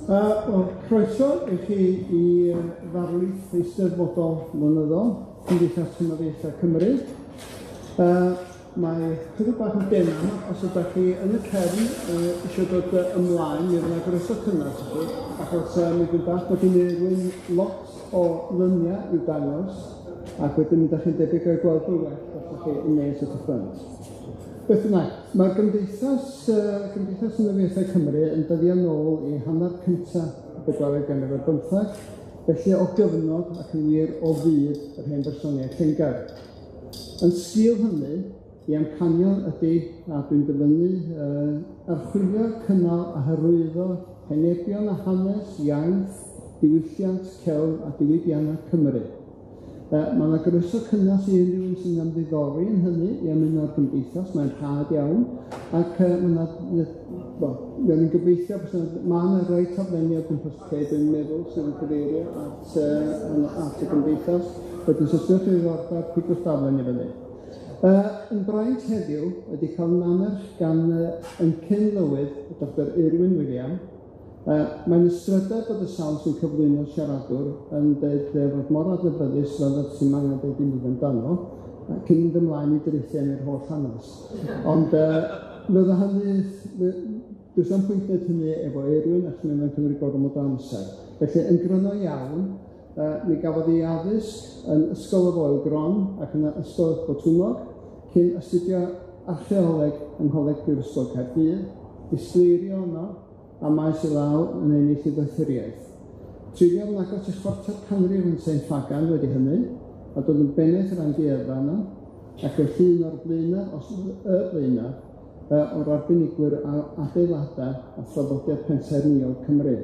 Wel, croeso i chi i ddarlith Eisteddfodol Flynyddol Cymdeithas Llenyddiaethau Cymru. Mae chydig bach yn denau, os ydach chi yn y cefn isio dod ymlaen, mi fydd 'na groeso cynnes i chi, achos mi dwi'n dallt bod gen i lot o lynia i'w dangos, ac wedyn mi 'dach chi'n debyg o'i gweld yn well os 'dach chi yn nes at y ffrynt. Beth bynnag, ma'r gymdeithas Cymdeithas Llenyddiaethau Cymru yn dyddio nôl i hanner cynta y bedwaredd ganrif ar bymthag, felly o gyfnod ac yn wir o fyd yr hen bersoniaid Llengar. Yn sgil hynny, 'i amcanion ydi, a dwi'n dyfynnu, archwilio, cynnal a hyrwyddo henebion a hanes, iaith, diwylliant, celf a diwydiannau Cymru. Ma' 'na groeso cynnas i unrhyw un sy'n ymddiddori yn hynny i ymuno â'r gymdeithas, mae'n rhad iawn, ac ma' 'na wel, fuon ni'n gobeithio bysa ma' 'na rai taflenni o gwmpas lle dwi'n meddwl sydd yn cyfeirio at at y gymdeithas, wedyn os o's gennoch chi ddiddordab, pigwch daflen i fyny. Yn braint heddiw ydi cael manerch gan ein cyn-lywydd, Doctor Eirwyn Wiliam. Mae'n ystrydeb bod y sawl sy'n cyflwyno siaradwr yn deud fod mor adnabyddus fel y ti'm angen deud dim byd amdano, cyn mynd ymlaen i dreuthu am yr holl hanes. Ond fydda hynny, does na'm pwynt gwneud hynny efo Eirwyn, achos mae'n cymryd gormod o amser. Felly, yn gryno iawn, mi gafodd ei addysg yn Ysgol y Foel Gron ac yna Ysgol Botwnog, cyn astudio archeoleg yng Ngholeg Prifysgol Caerdydd, disgleirio yno, a maes i law yn ennill ei ddoethuriaeth. Treuliodd yn agos i chwarter canrif yn Sain Ffagan wedi hynny, a dod yn bennaeth yr amgueddfa yno, ac felly un o'r blaenaf, os y blaenaf, o'r arbenigwyr ar adeilada a thraddodiad pensaernïol Cymru.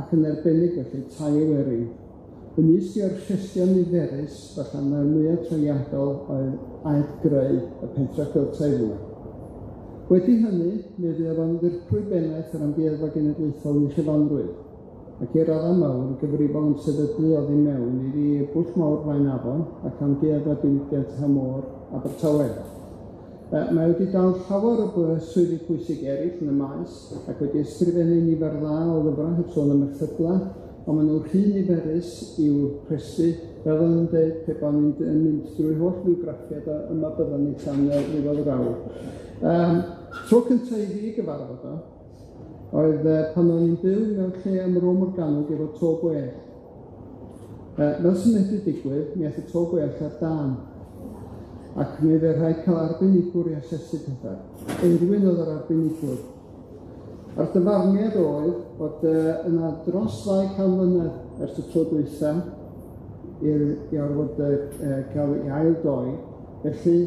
Ac yn arbennig felly tai Ewerin. Ymysg ei orchestion niferus, falle mai'r mwyaf trawiadol oedd aeth greu y pentra Celtaidd yma. Wedi hynny, mi fuodd o'n ddirprwy bennaeth yr Amgueddfa Genedlaethol yn ei chyfanrwydd, ac i'r raddau mawr yn gyfrifol am sefydlu oddi mewn iddi Bwll Mawr Blaenafon ac Amgueddfa Diwydiant a Môr Abertawe. Mae wedi dal llawer o swyddi pwysig eraill yn y maes ac wedi ysgrifennu nifer dda o lyfrau, heb sôn am erthyglau, ond maen nhw'n rhy niferus i'w rhestru. Fel o'n i'n dweud, pe bawn i'n yn mynd drwy holl fywgraffiad yma byddwn ni tan ddiwedd yr awr. Tro cynta i fi gyfarfod o, oedd pan o'n i'n byw mewn lle ym Mro Morgannwg efo to gwell. Fel sy'n medru digwydd, mi ath y to gwell ar dân, ac mi oedd rhaid cael arbenigwr i asesu pethau. Eirwyn oedd yr arbenigwr. A'r dyfarniad oedd bod yna dros 200 mlynedd ers y tro dwytha i orfod cael ei ail-doi, felly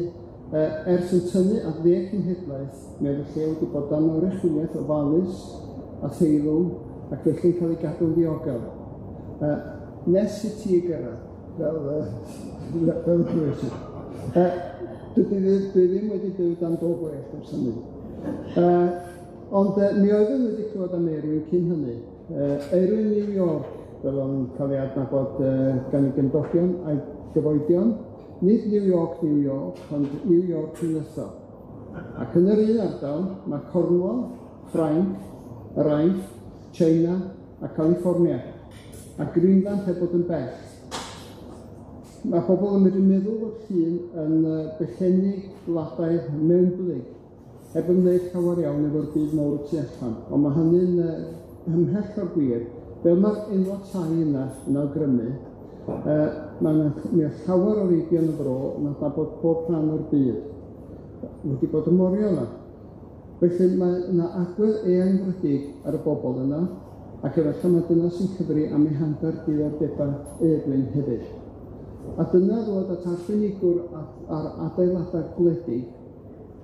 ers yn tynnu at ddeg cenhedlaeth, mi oedd y lle wedi bod dan oruchwyliaeth ofalus a theilwng, ac felly'n cael ei gadw'n ddiogel. Nes i ti gyrraedd, fel y clywes i. Dwi ddim wedi byw dan do gwell ers hynny. Ond mi oeddwn wedi clywed am Eirwyn cyn hynny. Eirwyn New York, fel o'n cael ei adnabod gan ei gymdogion a'i gyfoedion. Nid New York, New York, ond New York Unysol. Ac yn yr un ardal, mae Cornwall, Ffrainc, yr Aifft, China a California, a Greenland heb bod yn bell. Mae pobl yn medru meddwl bod llun yn bellennig gwladaidd mewnblyg, heb ymwneud llawer iawn efo'r byd mawr y tu allan, ond mae hynny'n ymhell o'r gwir. Fel mae'r enwa tai yna yn awgrymu, mae 'na llawer o feibion y fro yn adnabod pob rhan o'r byd wedi bod yn morio yna. Felly mae yna agwedd eangfrydig ar y bobl yna, ac efallai mai dyna sy'n cyfri am ehangder diddordebau Eirwyn hefyd. A dyna ddod at arbenigwr ar adeiladau gwledig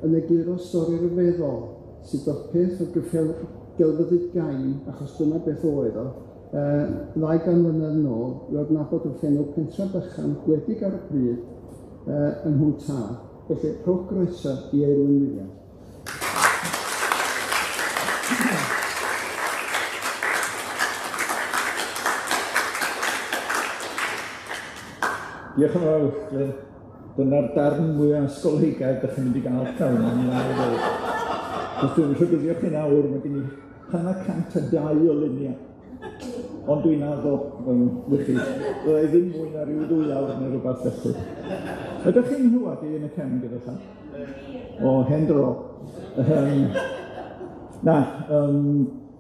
yn egluro stori ryfeddol sydd dod peth o gelfyddyd gain, achos dyna beth oedd o, 200 mlynedd yn ôl, i adnabod wrth enw pentra bychan gwledig ar y pryd yng Nghwm Taf. Felly, rhowch groeso i Eirwyn Wiliams. Diolch yn fawr, Glyn. Dyna'r darn mwya ysgolheigaidd 'dach chi'n mynd i ga'l pnawn 'ma, mi wnâi ddeud. Os dwi'n rhybuddio chi nawr, ma' gen i 102 o lunia. Ond dwi'n addo, wych chi, fydda i ddim mwy na ryw 2 awr neu rwbath felly. Ydych chi'n nghlywad i yn y cefn gyda llaw? O, hen dro. Na,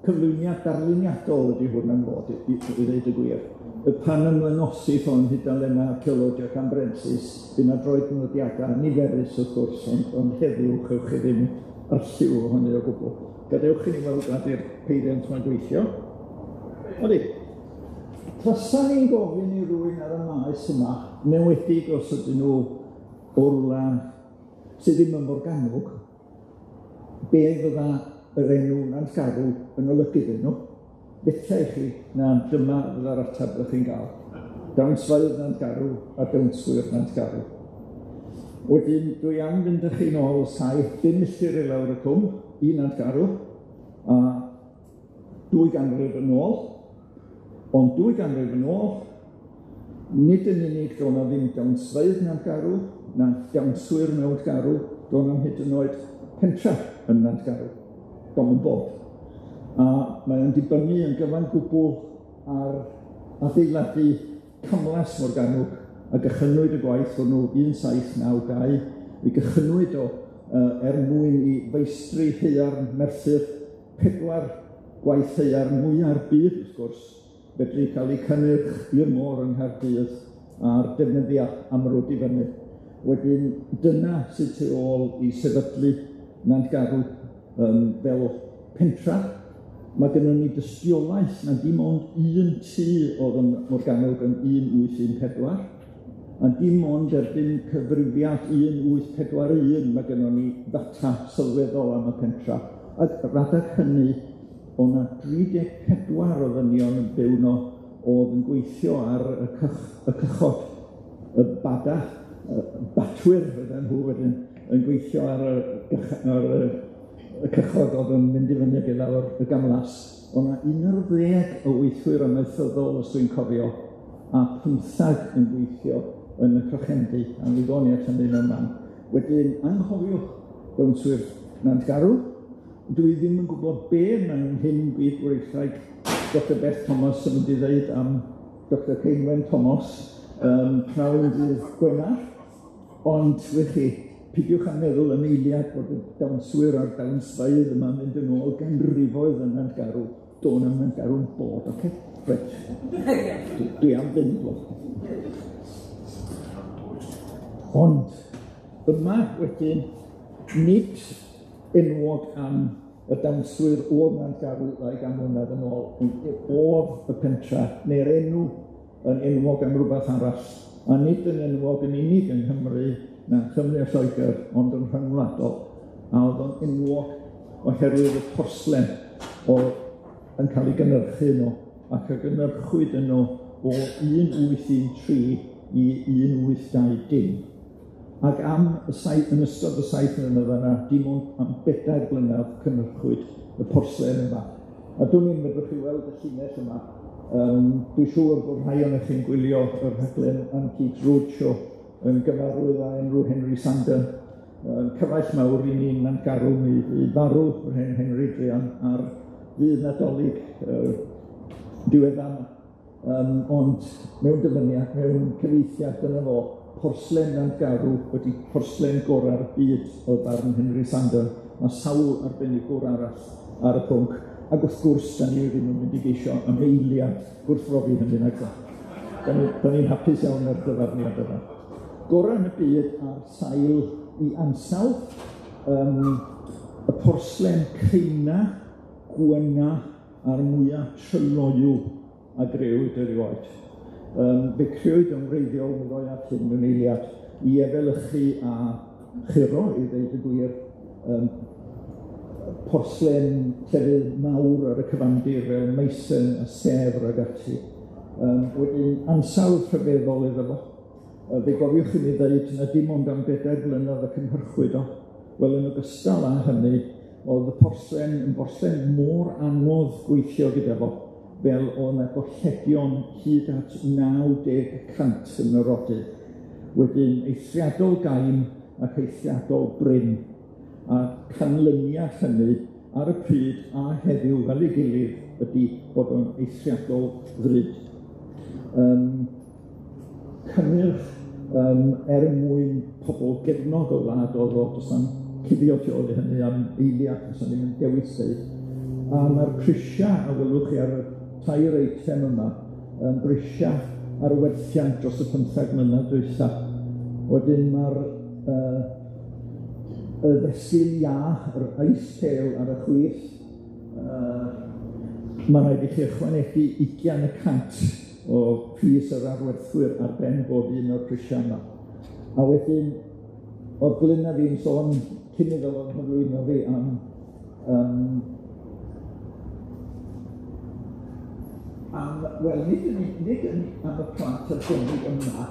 cyflwyniad darluniadol ydi hwn am fod, i ddeud y gwir. Y pan ymddangosith o'n hudalena Archaeologia Cambrensis, by' 'na droednodiada niferus wrth gwrs, ond heddiw chewch chi ddim arlliw ohoni o gwbwl. Gadewch i ni weld nad yw'r peiriant ma'n gweithio. Odi. Tasan ni'n gofyn i rywun ar y maes yma, yn enwedig os ydyn nw o rwla sydd ddim yn Morgannwg, be fydda yr enw Nantgarw yn olygu iddyn nw? Fetha i chi na dyma fydda'r ateb ydych chi'n ga'l. Dawnsfeydd Nantgarw a dawnswyr Nantgarw. Wedyn, dwi am fynd â chi nôl 70 milltir i lawr y cwm i Nantgarw, a 2 ganrif yn ôl, ond 2 ganrif yn ôl, nid yn unig do' 'na ddim dawnsfeydd Nantgarw, na dawnswyr Nantgarw, do' na'm hyd yn oed pentra yn Nantgarw, do'm yn bod. A mae o'n dibynnu yn gyfan gwbl ar adeiladu camlas Morgannwg, a gychwynnwyd y gwaith hwnnw 1792, mi gychwynnwyd o er mwyn i feistri haearn Merthyr, 4 gwaith haearn mwya'r byd wrth gwrs, fedru cael eu cynnyrch i'r môr yng Nghaerdydd a'r defnyddia amrwd i fyny. Wedyn dyna sydd tu ôl i sefydlu Nantgarw fel pentra. Mae gynnon ni dystiolaeth na dim ond un tŷ oedd yn Morgannwg yn 1814, a dim ond erbyn cyfrifiad 1841 mae gynnon ni ddata sylweddol am y pentra. Ac radag hynny, o' 'na 34 o ddynion yn byw 'no o'dd yn gweithio ar y y cychod, y bada, y batwyr fydden nhw wedyn, yn gweithio ar y cychod oedd yn mynd i fyny ag i lawr y gamlas. O' 'na 11 o weithwyr amaethyddol, os dwi'n cofio, a 15 yn gweithio yn y crochendy, a mi ddown ni at hynny mewn man. Wedyn, anghofiwch dawnswyr Nantgarw. Dwi ddim yn gwybod be mae'n hyn byd gwreithraig Dr Beth Thomas yn mynd i ddeud am Dr Ceinwen Thomas pnawn dydd Gwener, ond wych chi, pidiwch â meddwl am eiliad bod y dawnswyr a'r dawnsfeydd yma'n mynd yn ôl ganrifoedd yn Nantgarw. Do' na'm Nantgarw'n bod, ocê? Reit. Dwi am fynd rŵan. Ond yma wedyn, nid enwog am y dawnswyr o'dd Nantgarw 200 mlynedd yn ôl, o'dd y pentra neu'r enw yn enwog am rwbath arall, a nid yn enwog yn unig yng Nghymru, na Chymru a Lloegr, ond yn rhyngwladol, a o'dd o'n enwog oherwydd y porslen o'dd yn cael ei gynyrchu yno, ac a gynyrchwyd yno o 1813 i 1820. Ac am y saith, yn ystod y 7 mlynedd yna, dim ond am 4 blynedd cynhyrchwyd y porslen yma. A dwn i'm, fedrwch chi weld y llinell yma. Dwi'n siŵr bod rhai ohonoch chi'n gwylio y rhaglen Antiques Roadshow yn gyfarwydd â enw Henry Sandon. Cyfaill mawr i ni yn Nantgarw, mi fu farw yr hen Henry druan ar ddydd Nadolig diweddar yma. Ond mewn dyfyniad, mewn cyfieithiad, dyna fo, porslen Nantgarw wedi porslen gora'r byd o barn Henry Sandon. Mae sawl arbenigwr arall ar y pwnc, ac wrth gwrs, da ni ddim yn mynd i geisio am eiliad gwrthbrofi hynny nag 'dan. Da ni'n hapus iawn â'r dyfarniad yma. Gorau yn y byd ar sail i ansawdd, y porslen creina, gwenna a'r mwya tryloyw a grëwyd erioed. Fe crëwyd yn wreiddiol, mi ddoi at hyn mewn eiliad, i efelychu a churo, i ddeud y gwir, porslen llefydd mawr ar y cyfandir fel Meissen a Sèvres ag ati. Wedyn ansawdd rhyfeddol iddo fo. Fe gofiwch i mi ddeud na dim ond am 4 blynedd y cynhyrchwyd o. Wel, yn ogystal â hynny, oedd y porslen yn borslen mor anodd gweithio gyda fo, fel oedd 'na golledion hyd at 90% yn y rodydd. Wedyn eithriadol gain ac eithriadol brin. A canlyniad hynny ar y pryd a heddiw fel ei gilydd ydi bod o'n eithriadol ddrud. Cynnyrch er mwyn pobol gefnog o wlad o'dd o, do's na'm cuddio tu ôl i hynny am eiliad, fysa ddim yn dewis deud. A ma'r prisia' a welwch chi ar y tair eitem yma yn brisia' ar werthiant dros y 15 mlynedd dwytha. Wedyn ma'r y fesul iâ, yr ice pail ar y chwith, ma' raid i chi ychwanegu 20% o pris yr arwerthwyr ar ben bob un o'r prisia' yma. A wedyn, o'dd Glyn a fi'n sôn cyn iddo fo nghyflwyno fi am am, wel, nid yn am y plant arbennig yma,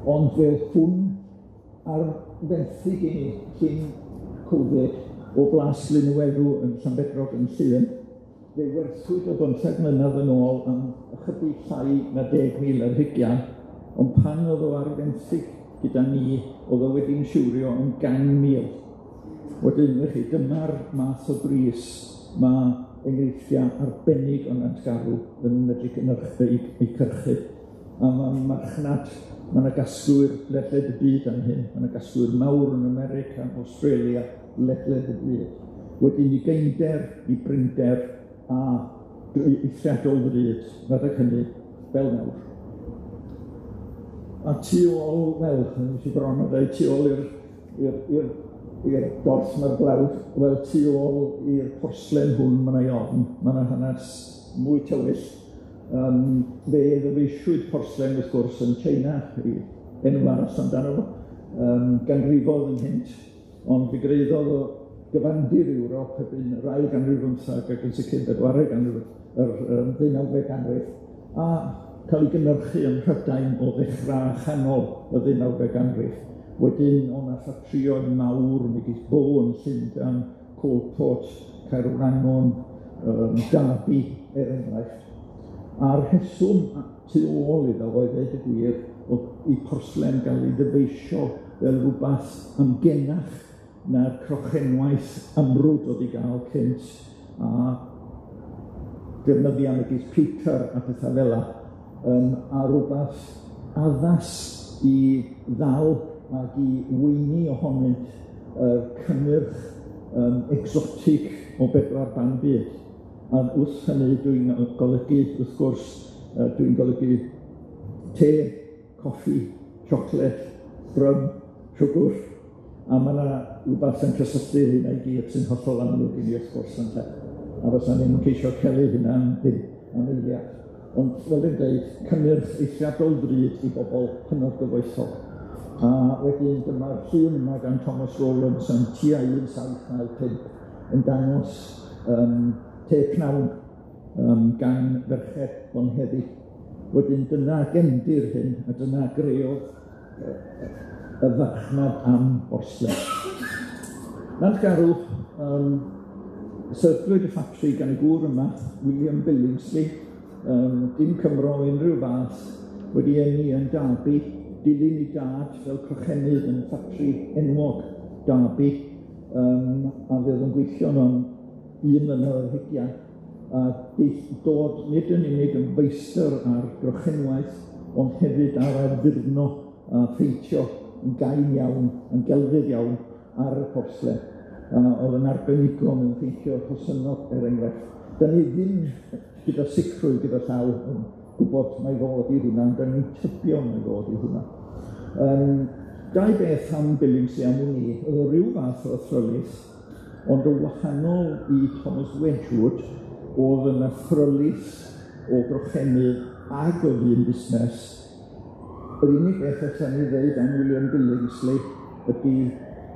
ond fel hwn ar fenthyg i ni cyn Covid o Blas Glyn-y-Weddw yn Llanbedrog yn Llŷn. Fe werthwyd o 15 mlynedd yn ôl am ychydig llai na 10,000 ar hugian, ond pan oedd o ar fenthyg gyda ni, oedd o wedi'n siwrio am 100,000. Wedyn, felly, dyma'r math o bris ma' enghreifftiau arbennig o Nantgarw yn medru gynhyrchu eu cyrchu. A ma' marchnad, ma' 'na gasglwyr ledled y byd am hyn, ma' 'na gasglwyr mawr yn America, Australia, ledled y byd. Wedyn 'i geinder, 'i brinder, a eithriadol ddrud, rhedeg hynny fel nawr. A tu ôl, wel, nes i bron a dweud tu ôl i'r dorth ma'r blawd, wel, tu ôl i'r porslen hwn ma' 'na i ofn, ma' 'na hanes mwy tywyll. Fe ddyfeisiwyd porslen wrth gwrs yn China, i enw arall amdano fo, ganrifoedd ynghynt, ond fe greiddodd o gyfandir Ewrop erbyn yr ail ganrif bymthag ac yn sicr bedwaredd ganrif, yr ddeunawfed ganrif, a cael ei gynhyrchu ym Mhrydain o ddechrau chanol y ddeunawfed ganrif. Wedyn o' 'na ffatrïoedd mawr megis Bow yn Llundain, Coalport, Caerwrangon, Derby, er enghraifft. A'r rheswm tu ôl iddo fo i ddeud y gwir, o'dd i porslen gael ei ddyfeisio fel rwbath amgenach na'r crochenwaith amrwd o'dd i ga'l cynt, a defnyddia megis pewter a petha fela, a rwbath addas i ddal ac i weini ohonynt y cynnyrch egsotig o bedwar ban byd. A wrth hynny dwi'n golygu, wrth gwrs, dwi'n golygu te, coffi, siocled, rum, siwgr, a ma' 'na rwbath sy'n cysylltu hynna i gyd sy'n hollol amlwg i ni wrth gwrs ynte. A fysa ni'n ceisio celu hynna am ddim, am eiliad. Ond fel dwi'n dweud, cynnyrch eithriadol ddrud i bobol hynod gyfoethog. A wedyn dyma'r llun yma gan Thomas Rowlands yn tua 1795 yn dangos te pnawn gan ferched bonheddig. Wedyn dyna gefndir hyn, a dyna greodd y farchnad am borslen. Nantgarw, sefydlwyd y ffatri gan y gŵr yma, William Billingsley, dim Cymro o unrhyw fath, wedi eni yn Derby, dilyn 'i dad fel crochenydd yn ffatri enwog Derby, a fe oedd yn gweithio yno am 1 mlynedd ar hugian, a dod nid yn unig yn feistr ar grochenwaith, ond hefyd ar addurno a pheintio yn gain iawn, yn gelfydd iawn ar y porslen. Oedd yn arbenigo mewn peintio rhosynnod, er enghraifft. Da ni ddim gyda sicrwydd gyda llaw yn gwybod mai fo ydi hwnna, ond da ni'n tybio mai fo ydi hwnna. Dau beth am Billingsley am wn i, oedd o ryw fath o athrylith, ond o wahanol i Thomas Wedgwood, oedd yn athrylith o grochenydd ag o ddyn busnes. Yr unig beth allan ni ddeud am William Billingsley ydi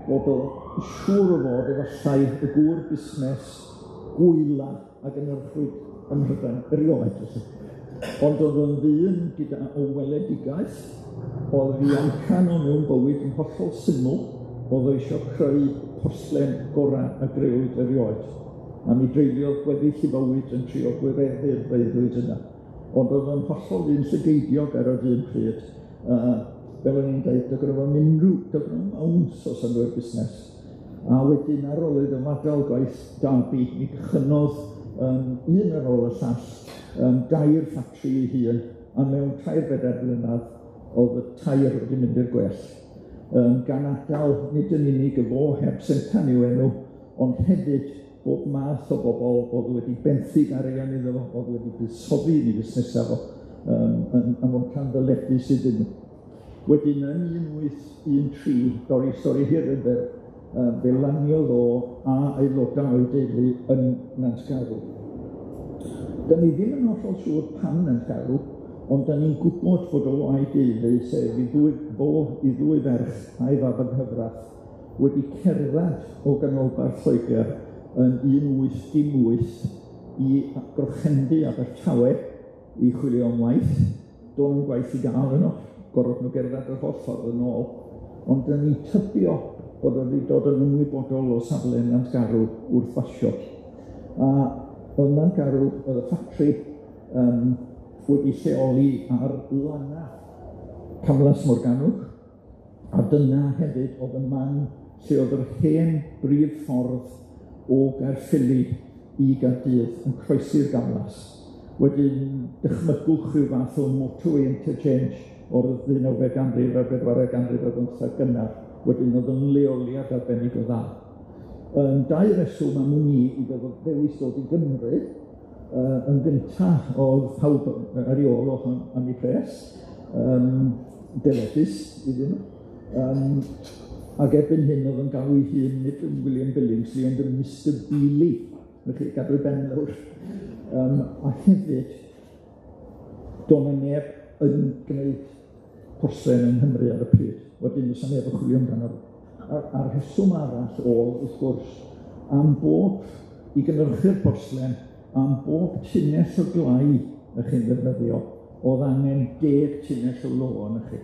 bod o siŵr o fod efallai y gŵr busnes gwyla a gynhyrchwyd ym Mhrydain erioed felly. Ond oedd o'n ddyn gyda o weledigaeth, oedd 'i amcan o mewn bywyd yn hollol syml, oedd o isio creu porslen gora a grëwyd erioed. A mi dreuliodd gweddill 'i fywyd yn trio gwireddu'r breuddwyd yna. Ond oedd o'n hollol ddyn llygeidiog ar yr un pryd, fel o'n i'n deud, doedd gynno fo'm unrhyw, doedd gynno fo'm owns o synnwyr busnes. A wedyn ar ôl iddo fo adael gwaith Derby, mi gychwynnodd un ar ôl y llall, dair ffatri ei hun, a mewn tair bedair blynedd o'dd y tair wedi mynd i'r gwell. Gan adael nid yn unig y fo heb sentan i'w enw, ond hefyd bob math o bobol o'dd wedi benthyg arian iddo fo, o'dd wedi buddsoddi yn 'i fusnesa fo, yn fod ddyledus iddyn nw. Wedyn yn 1813, dorri stori hir yn fyr, fe laniodd o a aelodau o'i deulu yn Nantgarw. 'Dan ni ddim yn hollol siŵr pam Nantgarw, ond 'dan ni'n gwybod fod o a'i deulu, sef 'i ddwy fo, 'i ddwy ferch a'i fab yng nghyfrath, wedi cerdded o ganolbarth Lloegr yn 1818 i Grochendy Abertawe i chwilio am waith. Do' na'm gwaith i ga'l yno, gorfod nw gerdded yr holl ffordd yn ôl, ond 'dan ni'n tybio bod o wedi dod yn ymwybodol o safle Nantgarw wrth basio. A o'dd Nantgarw, o'dd y ffatri wedi lleoli ar lanna Camlas Morgannwg, a dyna hefyd o'dd y man lle o'dd yr hen brif ffordd o Gaerffili i Gaerdydd yn croesi'r gamlas. Wedyn dychmygwch rhyw fath o motorway interchange o'r ddeunawfed ganrif a'r bedwaredd ganrif ar bymtheg gynnar, wedyn o'dd yn leoliad arbennig o dda. Dau reswm am wn i iddo fo ddewis dod i Gymru, yn gynta o'dd pawb ar 'i ôl o am 'i pres, dyledus iddyn nw, ag erbyn hyn o'dd yn galw 'i hun nid yn William Billingsley ond yn Mister Bealey, felly gadw 'i ben lawr. A hefyd, do' 'na neb yn gwneud porslen yng Nghymru ar y pryd, wedyn fysa neb yn chwilio amdano fo. A'r rheswm arall o'dd, wrth gwrs, am bob i gynhyrchu'r porslen, am bob tunnell o glai 'ych chi'n ddefnyddio, o'dd angen 10 tunnell o lo arnoch chi.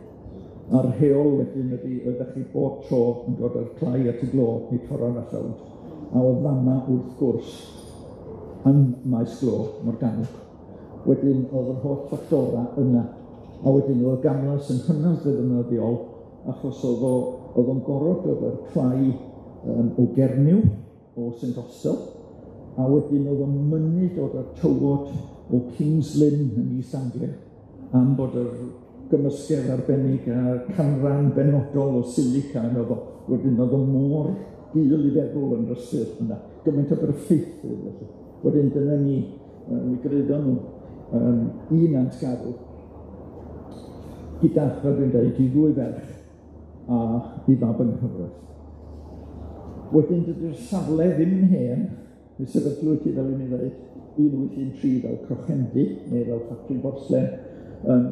A'r rheol wedyn ydi, oeddech chi bob tro yn dod â'r clai at y glo, neu torro'n allan. A o'dd fama wrth gwrs yn maes glo Morgannwg. Wedyn o'dd yr holl ffactora yna, a wedyn o'dd y gamlas yn hynod o ddefnyddiol, achos o'dd o'n gorod dod â'r clai o Gernyw, o St Austell, a wedyn o'dd o'n mynnu dod â'r tywod o King's Lynn yn East Anglia, am bod yr gymysgedd arbennig a'r canran benodol o silica yno fo. Wedyn o'dd o mor gul i feddwl yn brysur yna, gymaint o berffeithrwydd felly. Wedyn dyna ni, mi greuddon nhw i Nantgarw, gyda, fel dwi'n dweud, i ddwy ferch a i fab yng nghyfraith. Wedyn dydy'r safle ddim yn hen, mi sefydlwyd hi, fel i mi ddweud, 1813 fel crochendy, neu fel ffatri borslen.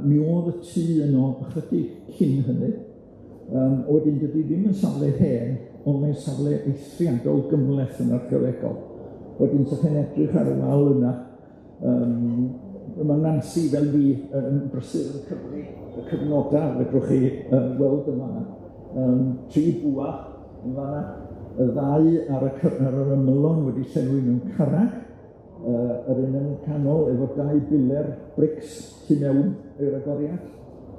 Mi oedd y tŷ yno ychydig cyn hynny. Wedyn dydy ddim yn safle hen, ond mae'n safle eithriadol gymhleth yn archeolegol. Wedyn, sa chi'n edrych ar y wal yna, ma' Nansi fel fi yn brysur yn cyfri y cyfnodau, fedrwch chi weld yn fan'na. Tri bwa yn fan'na, y ddau ar yr ymylon wedi llenwi mewn carreg, yr un yn y canol efo dau biler brics tu mewn i'r agoriad,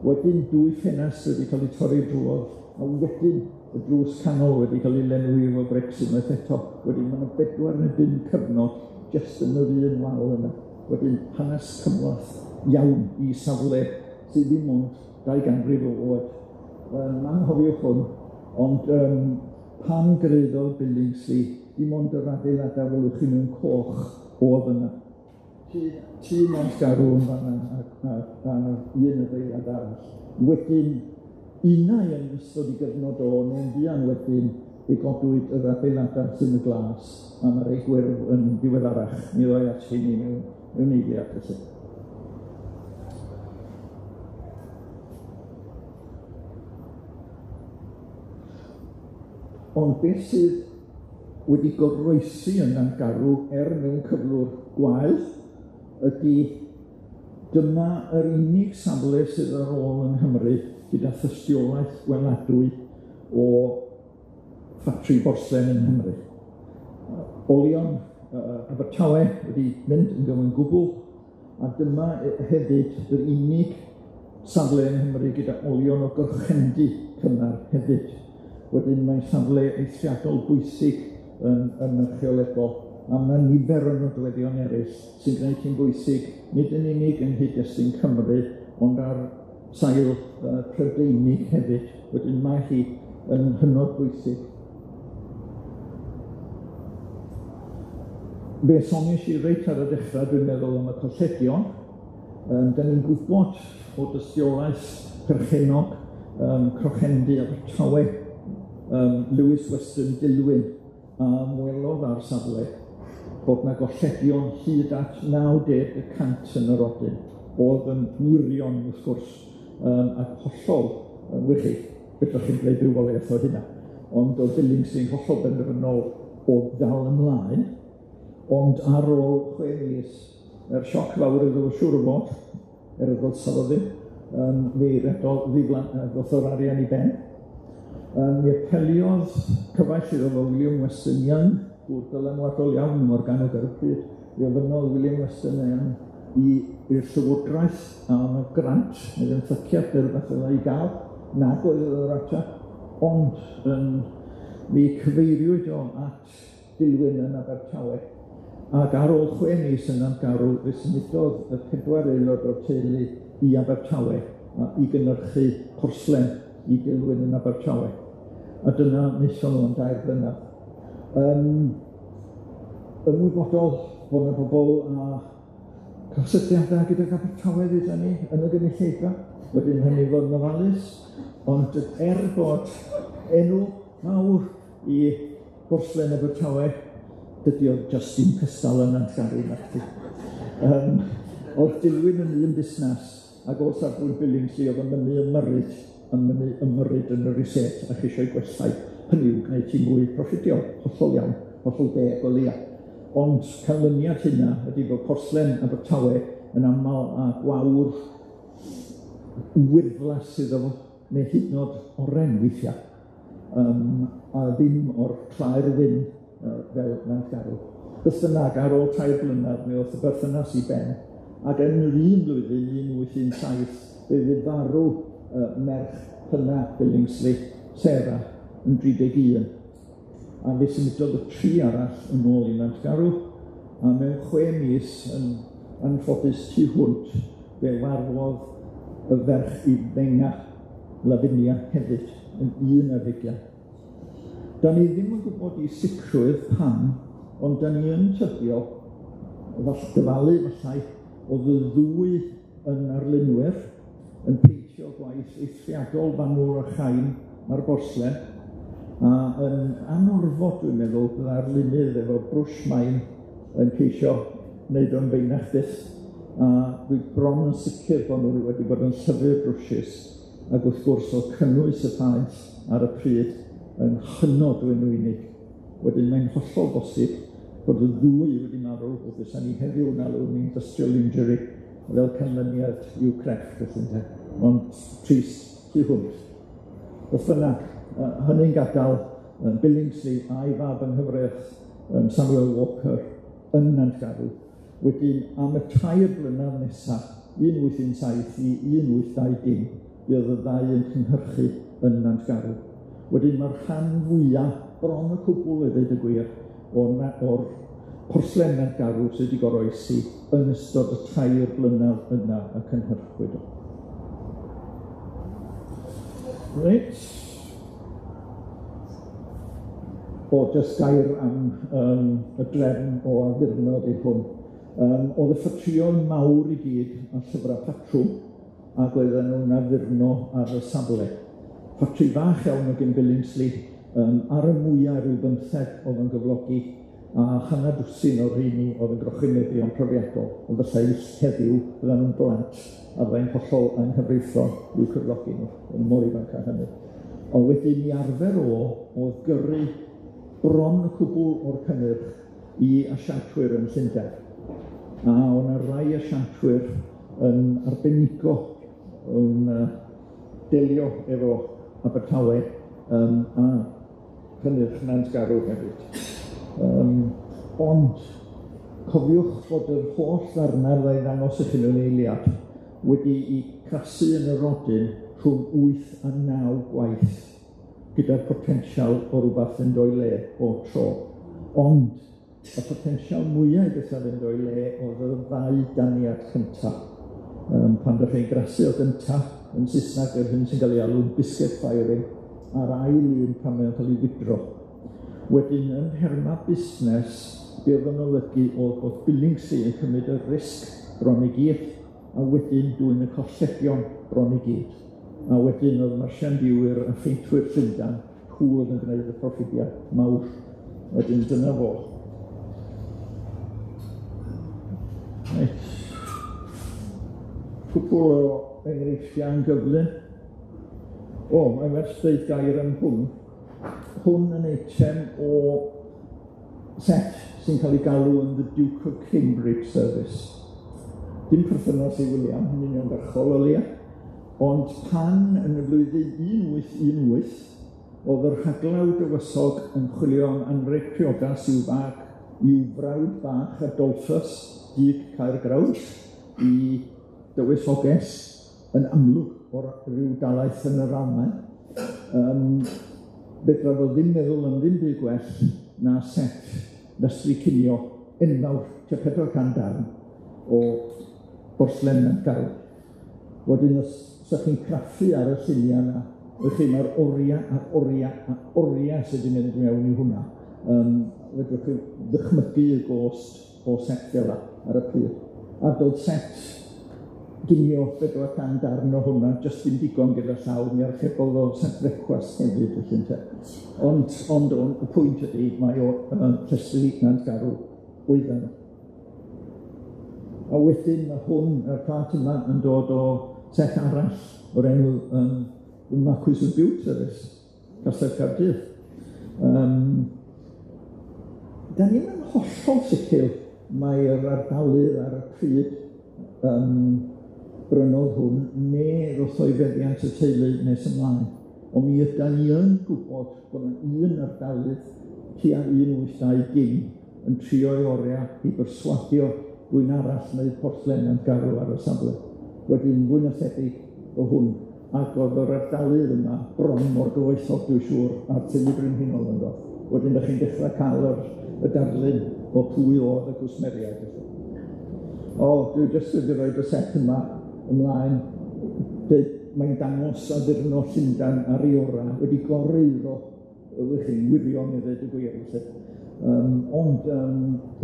wedyn dwy ffenast wedi cael eu torri drwodd, a wedyn y drws canol wedi cael ei lenwi efo brics unwaith eto. Wedyn ma' 'na bedwar neu bum cyfnod jyst yn yr un wal yna. Wedyn hanes cymhleth iawn i safle sydd ddim ond 2 ganrif o oed. Anghofiwch hwn, ond pan greuddodd Billingsley, dim ond yr adeiladau welwch chi mewn coch o'dd yna. Tŷ Nantgarw yn fan'na a un adeilad arall. Wedyn, unai yn ystod 'i gyfnod o, neu'n fuan wedyn, fe godwyd yr adeiladau sy'n y glas, a ma' rei gwyrdd yn ddiweddarach. Mi ddoi at hynny mewn eiliad felly. Ond beth sydd wedi goroesi yn Nantgarw er mewn cyflwr gwael ydy dyma yr unig safle sydd ar ôl yng Nghymru gyda thystiolaeth gweladwy o ffatri borslen yng Nghymru. Olion Abertawe wedi mynd yn gyfan gwbl, a dyma hefyd yr unig safle yng Nghymru gyda olion o gyrchendy cynnar hefyd. Wedyn mae'n safle eithriadol bwysig yn archeolegol, a ma' nifer o nodweddion eraill sy'n gwneud hi'n bwysig, nid yn unig yng nghyd-destun Cymru, ond ar sail Prydeinig hefyd. Wedyn mae hi yn hynod bwysig. Fe soniais i reit ar y dechrau, dwi'n meddwl, am y colledion. 'Dan ni'n gwybod o dystiolaeth perchennog Crochendy Abertawe, Lewis Weston Dillwyn, a ymwelodd â'r safle, bod 'na golledion hyd at 90% yn yr odyn, o'dd yn wirion wrth gwrs, ac hollol yn wych, fedrwch chi'm gwneud bywoliaeth o hynna, ond o'dd Billingsley'n hollol benderfynol o ddal ymlaen, ond ar ôl 6 mis, yr sioc fawr iddo fo siŵr o fod, er y ddylsa fo ddim, mi redodd ddoth o'r arian i ben. Mi apeliodd cyfaill iddo fo William Weston Young, gŵr dylanwadol iawn ym Morgannwg ar y pryd, mi ofynnodd William Weston Young i'r Llywodraeth am y grant neu fenthyciad neu rywbeth fel 'na i ga'l, nag oedd yr ateb, ond mi cyfeiriwyd o at Dillwyn yn Abertawe, ac ar ôl 6 mis yn Nantgarw, fe symudodd y 4 aelod o'r teulu i Abertawe i gynyrchu porslen i Dillwyn yn Abertawe. A dyna wnaethon nhw am 2 blynedd. Ymwybodol bod 'na bobl â cysylltiadau gydag Abertawe, ddeudan ni, yn y gynulleidfa, wedyn hynny fod yn ofalus, ond er bod enw mawr i borslen Abertawe, dydy o jyst ddim cystal yn Nantgarw nacdi. O'dd Dillwyn yn un busnes, ac o safbwynt Billingsley o'dd yn mynnu ymyrryd yn y research ac eisiau gwellhau, hynny yw gwneud hi mwy proffidiol, hollol iawn, hollol deg o leia. Ond canlyniad hynna ydy bod porslen Abertawe yn amal â gwawr wyrddlas iddo fo, neu hyd yn o'd oren weithia', a ddim o'r claer wyn fel Nantgarw. Beth bynnag, ar ôl 3 blynedd, mi ddoth y berthynas i ben, ac yn yr un flwyddyn, 1817, fe fydd farw merch hynna Billingsley, Sarah, yn 31. A fe symudodd y 3 arall yn ôl i Nantgarw, a mewn 6 mis yn anffodus tu hwnt, fe farwodd y ferch ifenga, Lavinia, hefyd, yn 21. Da ni ddim yn gwybod i sicrwydd pam, ond da ni yn tybio, dyfalu efallai, oedd y ddwy yn arlunwyr yn peintio gwaith eithriadol fanwl a chain ar borslen, a yn anorfod, dwi'n meddwl, bydd arlunydd efo brwsh main yn ceisio wneud o'n feinach byth, a dwi bron yn sicr bod nhw wedi bod yn llyfu'r brwshys, ac wrth gwrs o'dd cynnwys y paent ar y pryd yn hynod wenwynig. Wedyn mae'n hollol bosib bod y ddwy wedi marw, wrth gwrs ni heddiw yn alw yn industrial injury fel canlyniad i'w crefft, felly ynte, ond trist tu hwnt. Beth bynnag, hynny'n gadael Billingsley a'i fab yng nghyfraith Samuel Walker yn Nantgarw. Wedyn am y 3 blynedd nesa, 1817 i 1820, fuodd y ddau yn cynhyrchu yn Nantgarw. Wedyn mae'r rhan fwya, bron y cwbl i ddweud y gwir, o'r porslen Nantgarw sydd wedi goroesi yn ystod y 3 blynedd yna y cynhyrchwyd o. Reit. O, jyst gair am y drefn o addurno 'di hwn. O'dd y ffatrïoedd mawr i gyd a llyfrau patrwm, ac oedden nhw'n addurno ar y safle. Ffatri fach iawn o gyn Billingsley, ar y mwya ryw 15 oedd yn gyflogi, a hanner dwsin o'r rheini oedd yn grochynyddion profiadol, ond fysai heddiw fyddan nhw'n blant a fyddai'n hollol anghyfreithlon i'w cyflogi nhw, yn mor ifanc â hynny. Ond wedyn 'i arfer o o'dd gyrru bron y cwbl o'r cynnyrch i asiantwyr yn Llundain. A o' 'na rai asiantwyr yn arbenigo yn delio efo Abertawe a cynnyrch Nantgarw hefyd. Ond cofiwch fod yr holl ddarnau fydda i ddangos i chi mewn eiliad wedi 'u crasu yn yr odyn rhwng 8 a 9 gwaith. gyda'r potensial o rwbath yn dod o'i le bob tro. Ond y potensial mwya i betha fynd o'i le o'dd y ddau daniad cynta. Pan ddech chi'n grasu o gynta yn Sysnag, yr hyn sy'n ga'l 'i alw'n biscuit firing, a'r ail un pan mae o'n ca'l 'i wydro. Wedyn, yn nherma busnes, be o'dd yn olygu o'dd bod Billingsley yn cymryd y risg bron i gyd, a wedyn dwyn y colledion bron i gyd. A wedyn o'dd marsiandïwyr a pheintwyr Llundan, nhw o'dd yn gwneud y proffidia mawr. Wedyn dyna fo. Reit. Cwpwl o enghreifftiau yn gyflym. O, mae'n werth deud gair am hwn. Hwn yn eitem o set sy'n cael ei galw yn The Duke of Cambridge Service. Dim perthynas i William, yn uniongyrchol o leia, ond pan yn y flwyddyn 1818 o'dd yr rhaglaw dywysog yn chwilio am anrheg priodas i'w fag, i'w frawd bach Adolphus, Dug Caergrawnt, i dywysoges yn amlwg o'r ryw dalaith yn yr Almaen. Fedra fo ddim meddwl am ddim byd gwell na set lestri cinio enfawr, tua 400 darn o borslen Nantgarw. Wedyn os 'sach chi'n craffu ar y llunia' 'na, welwch chi ma'r oria a oria a oria sy 'di mynd mewn i hwnna. Fedrwch chi ddychmygu y gost o set fel 'a ar y pryd. A do'dd set ginio 400 darn o hwnna jyst ddim digon gyda llaw, mi archebodd o set frecwast hefyd felly ynte. Ond y pwynt ydi, mae o yn llestri Nantgarw oeddan nw. A wedyn ma' hwn, y plat yma yn dod o set arall o'r enw The Marquis of Bute Service, Castell Caerdydd. Da ni'm yn hollol sicir mai'r ardalydd ar y pryd brynodd hwn, ne ddoth o i feddiant y teulu nes ymlaen. Ond mi ydan ni yn gwbod bod 'na un ardalydd tua 1820 yn trio ei oria i berswadio rywun arall wneud porslen Nantgarw ar y safle. Wedyn fwy na thebyg o hwn, ac o'dd yr ardalydd yma bron mor gyfoethog dwi'n siŵr a'r teulu brenhinol ynddo. Wedyn 'dach chi'n dechra ca'l y darlun o pwy o'dd y cwsmeriaid felly. O, dwi jyst wedi roid y set yma ymlaen, deud mae'n dangos addurno Llundan ar ei ora, wedi goreuro, ydych chi'n wirion i ddeud y gwir felly. Ond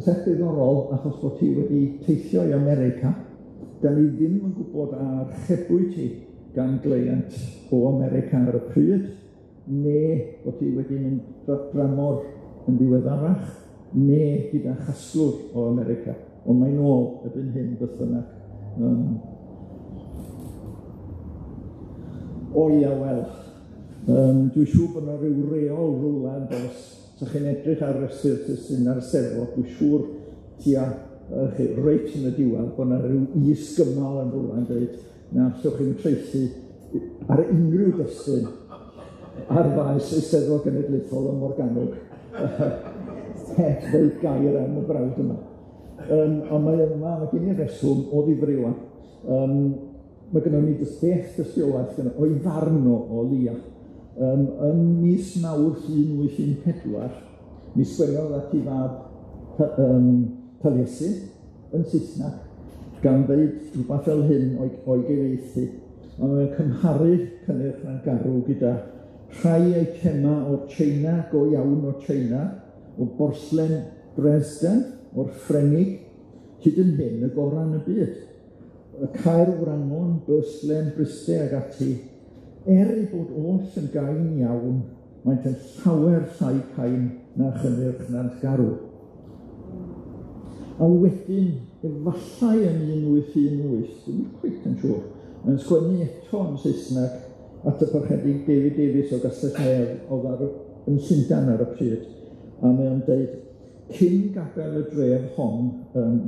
set ddiddorol, achos bod hi wedi teithio i America, da ni ddim yn gwybod a archebwyd hi gan gleient o America ar y pryd, neu bod hi wedi mynd dramor yn ddiweddarach, neu gyda chasglwr o America. Ond mae'n ôl erbyn hyn beth bynnag. O ia, wel, dwi'n siŵr bod 'na ryw reol rywle yn does. Os 'ych chi'n edrych ar restr testunau'r Steddfod, dwi'n siŵr tua chi reit yn y diwedd bod 'na ryw is-gymal yn rywle yn dweud na allwch chi'm traethu ar unrhyw destun ar faes Eisteddfod Genedlaethol ym Morgannwg heb ddeud gair am y brawd yma. Ond mae yma, mae gen i reswm o ddifri ŵan. Mae gynnon ni beth dystiolaeth gynno o'i farn o o leia. Ym mis Mawrth 1814, mi sgwennodd at 'i fab Taliesin yn Saesnag, gan ddeud rhywbeth fel hyn o'i gyfieithu, a mae'n cymharu cynnyrch Nantgarw gyda rhai eitema o'r Tsieina, go iawn o Tsieina, o borslen Dresden, o'r Ffrengig, hyd yn hyn y gorau yn y byd. Y Caer Wrangon, Bwrslen, Bryste ag ati, er ei bod oll yn gain iawn, maent yn llawer llai cain na chynnyrch Nantgarw. A wedyn, efallai yn 1818, dwi'm yn cweit yn siŵr, mae'n sgwennu eto yn Saesneg at y parchedig David Davies o Gastell Nedd o'dd yn Llundain ar y pryd, a mae o'n deud, cyn gadael y dref hon,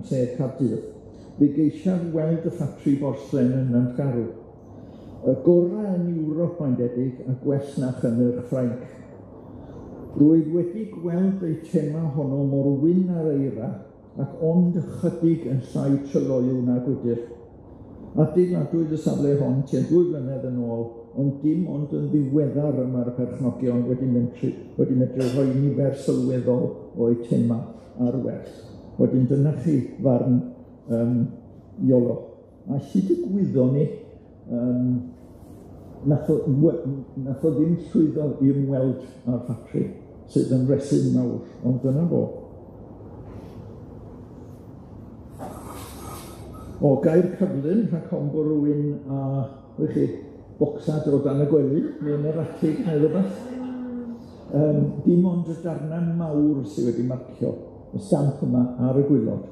sef Caerdydd, fe geisiaf weld y ffatri borslen yn Nantgarw. Y gorau yn Ewrop mae'n debyg, a gwell na chynnyrch Ffrainc. Rwyf wedi gweld eitema honno mor wyn ar eira, ac ond ychydig yn llai tryloyw na gwydr. Adeiladwyd y safle hon tua 2 flynedd yn ôl, ond dim ond yn ddiweddar y ma'r perchnogion wedi medru rhoi nifer sylweddol o'u thema ar werth. Wedyn dyna chi farn Iolo. A hyd y gwyddon ni, nath o ddim llwyddo i ymweld â'r ffatri, sydd yn resyn mawr, ond dyna fo. O, gair cyflym rhag ofn bo' rywun â, wych chi, bocsad o dan y gwely, neu yn yr atig neu rwbeth. Dim ond y darna mawr sydd wedi marcio y stamp yma ar y gwilod.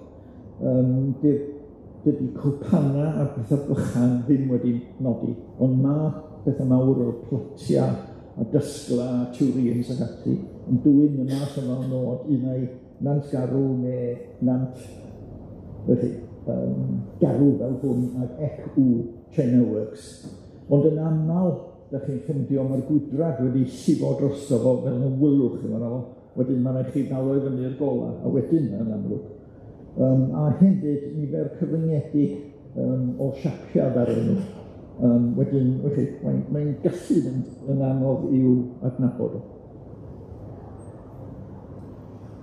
Dydy cwpana a petha bychan ddim wedi nodi, ond ma' petha mawr o'r plotia a dysgla a tureens ac ati yn dwyn y math yma o nod unai Nantgarw neu Nant, felly, Garw fel hwn ag ECW China Works. Ond yn amal, 'dach chi'n ffindio ma'r gwydrad wedi llifo drosto fo fel y wylwch chi fo, wedyn ma' raid chi ddal o i fyny'r gola, a wedyn yn amlwg. A hefyd nifer cyfyngedig o siapia ddaru nhw. Wedyn, felly, mae'n gallu mynd yn anodd i'w adnabod o.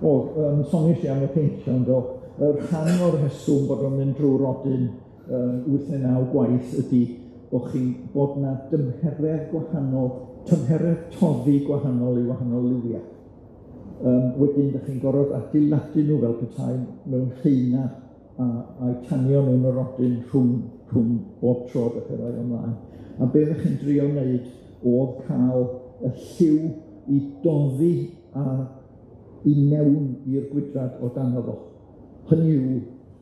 O, soniais i am y peintio yndo, yr rhan o'r rheswm bod o'n mynd drwy'r odyn 8 neu 9 gwaith ydi bo' chi'n bod 'na dymheredd gwahanol, tymheredd toddi gwahanol i wahanol liwia. Wedyn 'dach chi'n gorfod adeiladu nw fel petai mewn haena a'u tanio mewn yr odyn rhwng bob tro 'dach chi'n rhoi o ymlaen. A be' 'dach chi'n drio wneud o'dd ca'l y lliw i doddi a i mewn i'r gwydrad o dano fo. Hynny yw,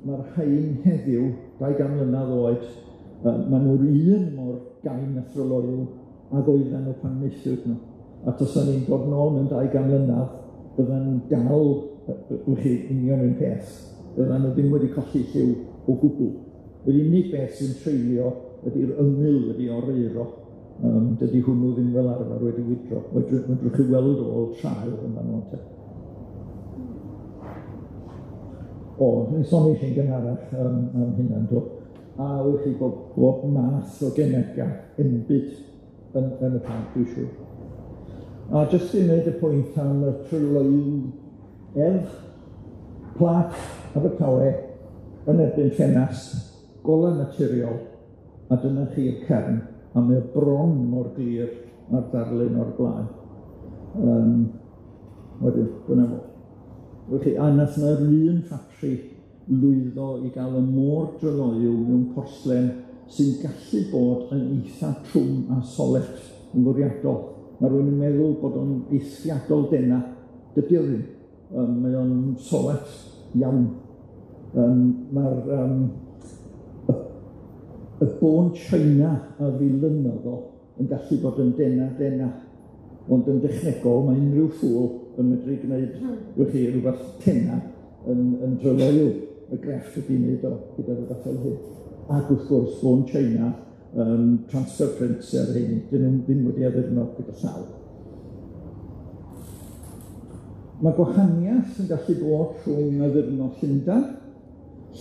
ma'r rhain heddiw, 200 mlynedd oed, ma' nw'r un mor gain a thryloyw ag oedden nw pan wnaethwyd nw. A tasan ni'n dod nôl mewn 200 mlynedd, byddan nw'n dal, wch chi, union un peth. Byddan nw ddim wedi colli lliw o gwbl. Yr unig beth sy'n treulio ydi'r ymyl wedi oreuro. Dydy hwnnw ddim fel arfer wedi wydro. Fedrwch chi weld ôl traul yn fan 'na. O, mi soniais i'n gynharach am hynna, do. A wch chi bob math o gemega enbyd yn y parc, dwi'n siŵr. A jyst i wneud y pwynt am y tryloywedd, plat Abertawe yn erbyn ffenast, gola naturiol, a dyna chi'r cefn, a mae o bron mor glir â'r darlun o'r blaen. Wedyn, dyna fo. Felly, a nath na'r un ffatri lwyddo i gael y môr dryloyw mewn porslen sy'n gallu bod yn eitha trwm a solet yn fwriadol. Ma' rywun yn meddwl bod o'n eithriadol dena, dydy o ddim. Mae o'n solet iawn. Ma'r y bone china a ddilynodd o yn gallu bod yn dena, ond yn dechnegol mae unrhyw ffŵl yn medru gwneud wch chi rywbeth tena yn dryloyw. Y grefft ydi wneud o gyda rhywbeth fel hyn. Ac wrth gwrs, bone china, transfer prints ar hyn, dyn nhw ddim wedi addurno gyda llaw. Mae gwahaniaeth yn gallu bod rhwng addurno Llundain,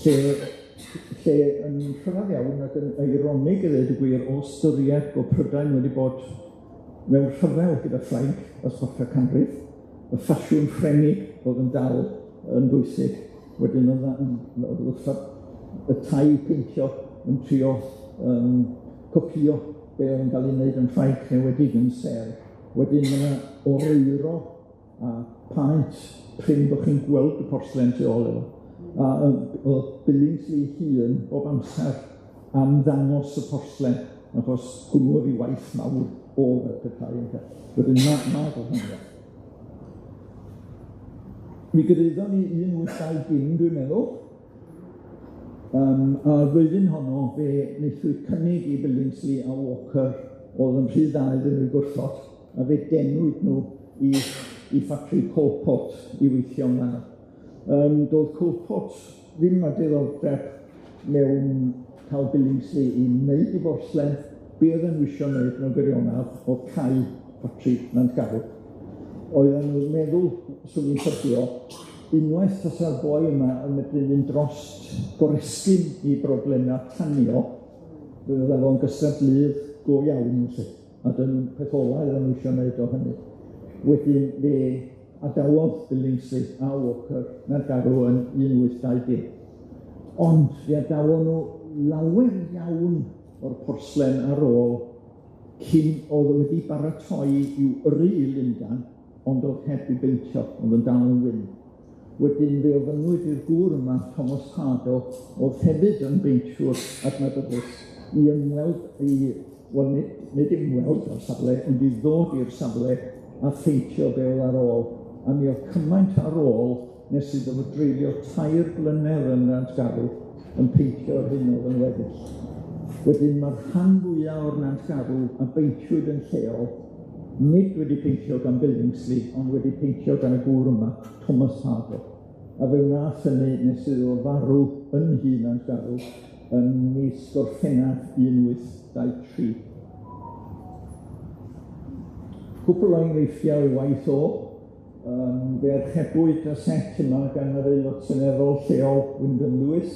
lle yn rhyfedd iawn ac yn eironig i ddweud y gwir, o ystyried bod Prydain wedi bod mewn rhyfel gyda Ffrainc ers chwarter canrif, y ffasiwn Ffrengig oedd yn dal yn bwysig, wedyn oedd y tai peintio yn trio copïo be oedd yn cael ei wneud yn Ffrainc, enwedig yn Sêr. Wedyn ma' 'na oreuro a paent prin bo' chi'n gweld y porslen tu ôl iddo. A o'dd Billingsley hun bob amser am ddangos y porslen, achos hwnnw oedd 'i waith mawr o fel petai ynte. Wedyn ma' gwahaniaeth. Mi gyraeddon ni 1820 dwi'n meddwl. A'r flwyddyn honno fe wnaethwyd cynnig i Billingsley a Walker oedd yn rhy dda iddyn nhw gwrthod, a fe denwyd nhw i ffatri Coalport i weithio yn fan'na. Doedd Coalport ddim â diddordeb mewn cael Billingsley i wneud i borslen, be oedden nhw isio wneud mewn gwirionedd oedd cau ffatri Nantgarw. Oedden nhw'n meddwl, swn i'n tybio, unwaith tasa'r boi yma yn medru mynd drost goresgyn i broblemau tanio, Fe fydda fo'n gystadleuydd go iawn 'lly, a dyna'r peth ola oedden nhw isio neud o hynny. Wedyn fe adawodd Billingsley a Walker Nantgarw yn 1820. Ond fe adawon nw lawer iawn o'r porslen ar ôl cyn o'dd o wedi baratoi i'w yrru i Lundan, ond o'dd heb 'i beintio, o'dd yn dal yn wyn. Wedyn fe ofynnwyd i'r gŵr yma, Thomas Pardo, o'dd hefyd yn beintiwr adnabyddus, i ymweld i, wel nid, nid ymweld â'r safle, ond i ddod i'r safle a pheintio be o'dd ar ôl. A mi o'dd cymaint ar ôl nes iddo fo dreulio 3 blynedd yn Nantgarw yn peintio'r hyn o'dd yn weddill. Wedyn ma'r rhan fwya o'r Nantgarw a beintiwyd yn lleol, nid wedi peintio gan Billingsley, ond wedi peintio gan y gŵr yma, Thomas Pardo. A fe wnath hynny nes iddo fo farw yn nhŷ Nantgarw yn mis Gorffennaf 1823. Cwpwl o enghreifftiau o'i waith o fe archebwyd y set yma gan yr aelod seneddol lleol Wyndham Lewis,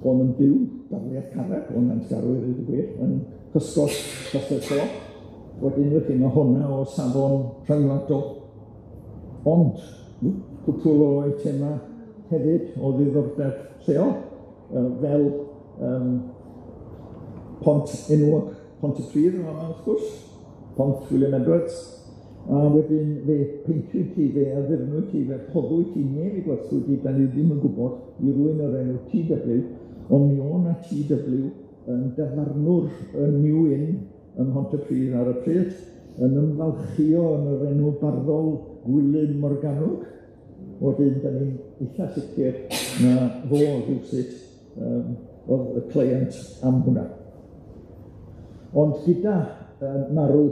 o'dd yn byw dafliad carreg o Nantgarw i ddweud y gwir, yn cysgod Castell Coch. Wedyn wedyn ma' hwnna o safon rhyngwladol. Ond cwpwl o eitema hefyd o ddiddordeb lleol, fel pont enwog Pontypridd yn fama wrth gwrs, Pont William Edwards, a wedyn fe peintiwyd hi, fe addurnwyd hi, fe rhoddwyd hi, neu fe gwerthwyd hi, 'dan ni ddim yn gwbod, i rywun o'r enw Tee W, ond mi o' 'na Tee W yn dafarnwr yn New Inn ym Mhontypridd ar y pryd, yn ymfalchio yn yr enw barddol Gwilym Morgannwg. Wedyn, 'dan ni'n eitha sicir na fo rywsut o'dd y cleient am hwnna. Ond gyda marw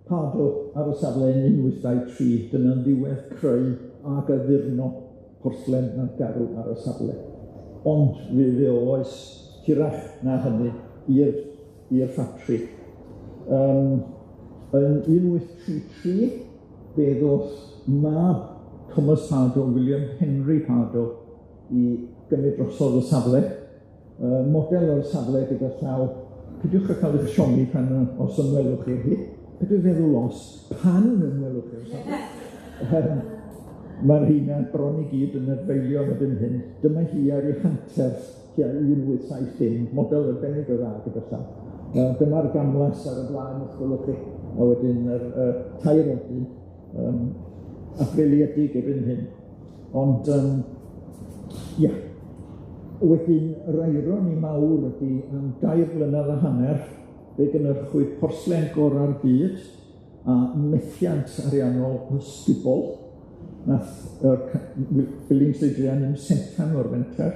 Pardo ar y safle yn 1823, dyna'n ddiwedd creu ag addurno porslen Nantgarw ar y safle. Ond fe fu o oes hirach na hynny i'r ffatri. Yn 1833, fe ddoth mab Thomas Pardo, William Henry Pardo, i gymryd drosodd y safle. Model o'r safle gyda llaw, pidiwch â cael eich siomi pan os ymwelwch chi â hi, pidiwch feddwl os, pan ymwelwch chi'r safle. Ma'r rheina bron i gyd yn adfeilion erbyn hyn. Dyma hi ar ei hanterth tua 1870, model arbennig o dda gyda llaw. Dyma'r gamlas ar y blaen, os gwelwch chi, a wedyn yr tair odyn adfeiliedig erbyn hyn. Ond ia. Wedyn, yr ironi mawr ydi, am 2 blynedd a hanner, fe gynhyrchwyd porslen gora'r byd a methiant ariannol ysgubol. Nath yr Billingsley druan 'im sentan o'r fenter,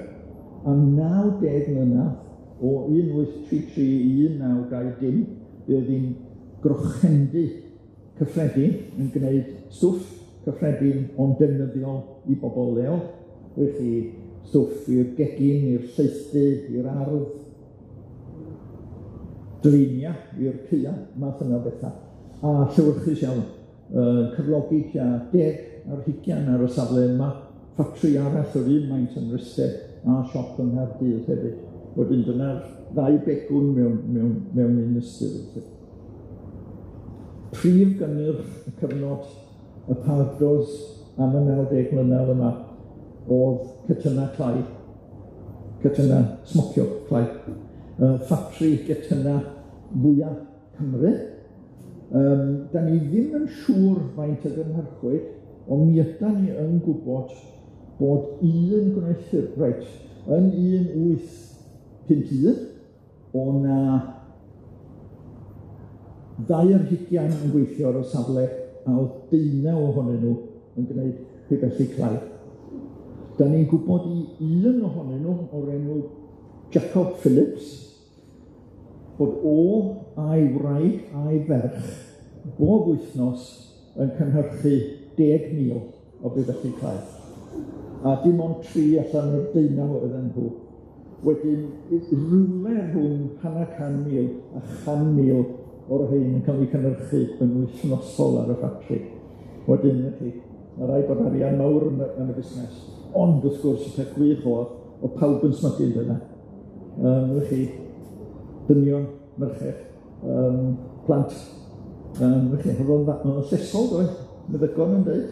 am 90 mlynedd o 1833 i 1920, fe oedd hi'n grochendy cyffredin yn gwneud stwff cyffredin ond defnyddiol i bobl leol, felly stwff i'r gegin, i'r llaethdy, i'r ardd, dreinia i'r caea, math yna o betha, a llewyrchus iawn, cyflogi tua 10 ar hugian ar y safle yma, ffatri arall o'r un maint yn Mryste a siop yng Nghaerdydd hefyd. Wedyn dyna'r ddau begwn mewn un ystyr. Prif gynnyrch y cyfnod y Pardos am y 90 mlynedd yma o'dd cetyna clai, cetyna smocio clai, ffatri getyna fwya Cymru. Da ni ddim yn siŵr faint y gynhyrchwyd, ond mi ydan ni yn gwbod bod un gwneuthur, reit, yn 1851, o' 'na 22 yn gweithio ar y safle, a o'dd 19 ohonyn nw yn gwneud pibelli clai. Da ni'n gwbod i un ohonyn nw, o'r enw Jacob Phillips, bod o a'i wraig a'i ferch bob wythnos yn cynhyrchu 10,000 o bibelli clai. A dim ond 3 allan o'r 19 oedden nhw. Wedyn, rywle rhwng 500,000 a 100,000 o'r rhein yn cael eu cynhyrchu yn wythnosol ar y ffatri. Wedyn, chi, ma' raid bod arian mawr yn y busnes. Ond wrth gwrs, y peth gwych o'dd pawb yn smygu yn dyna. Felly, Dynion, merched, plant, felly oedd o'n oedd o'n llesol doedd, meddygon yn deud,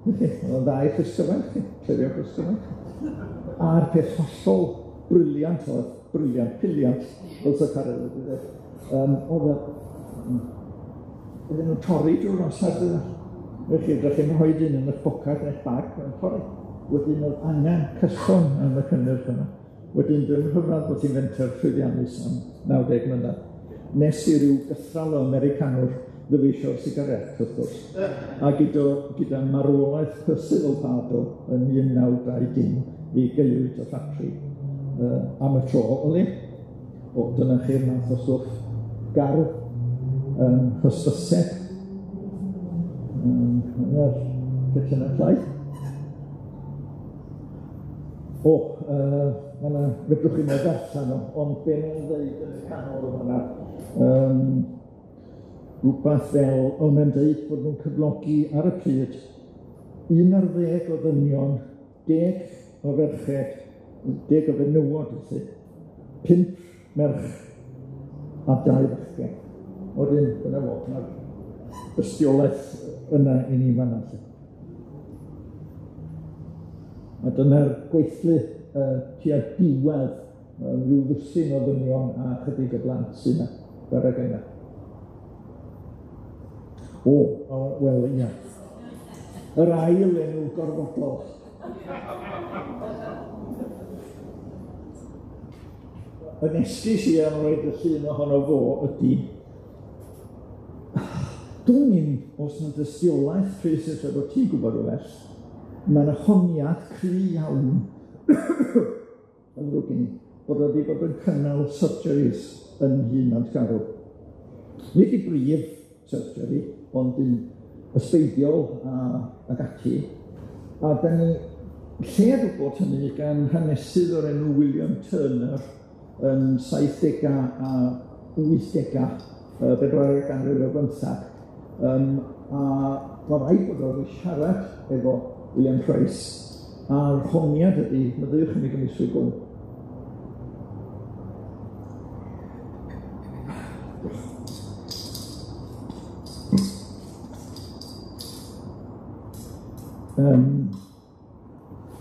felly oedd o'n dda i'r clystyrau, clirio clystyrau. A'r peth hollol brilliant oedd, brilliant, piliant, fel Sir Caryl wedi dweud, oedd oedden nhw'n torri drwy'r amser dydyn? Felly, ydych chi'n rhoi un yn eich pocad neu'ch bag, mae'n torri. Wedyn oedd angen cyson am y cynnyrch yma. Wedyn dwi'n rhyfedd bod hi'n fenter llwyddiannus am 90 mlynedd. Nes i ryw gythral o Americanwr ddyfeisio'r sigaret, wrth gwrs. A gyda marwolaeth Percival Pardo yn 1920, mi gaewyd y ffatri am y tro, o le. O, dyna chi'r math o stwff garw, hysbyseb, dyna'r cytuna llai. O, ma' 'na, fedrwch chi'm o'i ddarllan o, ond be' mae'n ddeud yn y canol yn fan'na, rwbath fel, o mae'n deud bod nw'n cyflogi ar y pryd 11 o ddynion, 10 o ferched, 10 o fenywod felly, 5 merch a 2 fachgen. Wedyn, dyna fo, ma'r dystiolaeth yna i ni fan'na 'lly. A dyna'r gweithlu tua diwedd ryw ddwsin o ddynion a chydig o blant sy 'na, yr adeg yna. O, o, wel, ia. Yr ail enw gorfodol. Yn esgus i am roid y llun ohono fo ydi, dwn i'm os 'na dystiolaeth, Rhys, ella bo' ti'n gwbod yn well, ma' 'na honiad cry iawn yn ddrwg gen i, bod o wedi bod yn cynnal surgeries yn Nhŷ Nantgarw. Nid 'i brif surgery, ond un ysbeidiol ag ati, a 'dan ni lled wbod hynny gan hanesydd o'r enw William Turner yn 70au a 80au, bedwaredd ganrif ar bymthag, a ma' raid bod o wedi siarad efo William Price, a'r honiad ydi, maddeuwch i mi gymysgu gwn.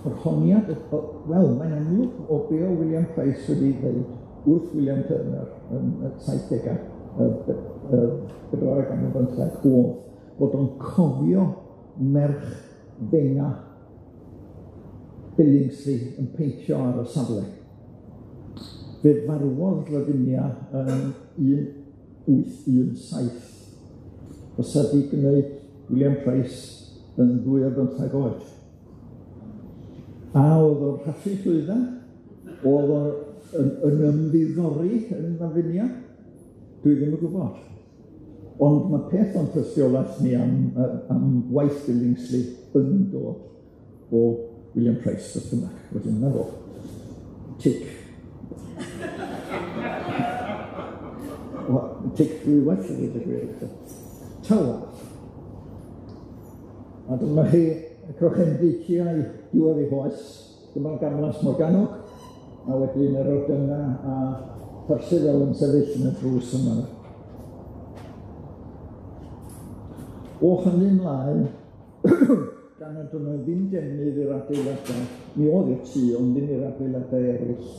Yr honiad, wel, mae'n amlwg o be o William Price wedi dweud wrth William Turner yn y 70au, bedwaredd ganrif bymtheg, oedd bod o'n cofio merch fenga Billingsley yn peintio ar y safle. Fe farwodd Lavinia yn 1817. Fysa di gwneud William Price yn 25 oed. A oedd o'n rhathu llwydda, oedd o'n yn ymddiddori yn Lavinia, dwi ddim yn gwybod. Ond ma' peth o'n tystiolaeth ni am waith Billingsley yn dod o William Price, beth bynnag. Wedyn, 'na fo. Tic. Wel, tic dwywaith i ddweud y gwir. Tawa. A dyma chi y crochendy tua'i diwedd ei hoes, dyma Gamlas Morgannwg, a wedyn yr ordyna a Percival yn sefyll yn y drws yma. O hynny ymlaen, gan nad oedd 'na ddim defnydd i'r adeiladau, mi oedd i'r tŷ, ond ddim i'r adeiladau eraill,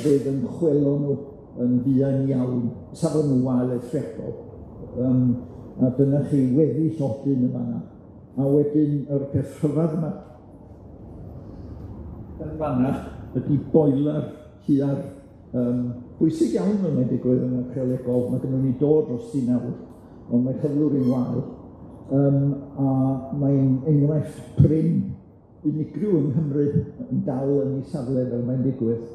fe ddymchwelon nhw yn fuan iawn, safon nhw wael eithriadol, a dyna chi weddill odyn yn fan'na. A wedyn yr peth rhyfadd yma yn fan'na ydi boiler huar, bwysig iawn fel mae'n digwydd yn archeolegol, ma' gynnon ni dod drosti nawr, ond mae cyflwr un wael, a mae'n enghraifft prin unigryw yng Nghymru yn dal yn ei safle fel mae'n digwydd.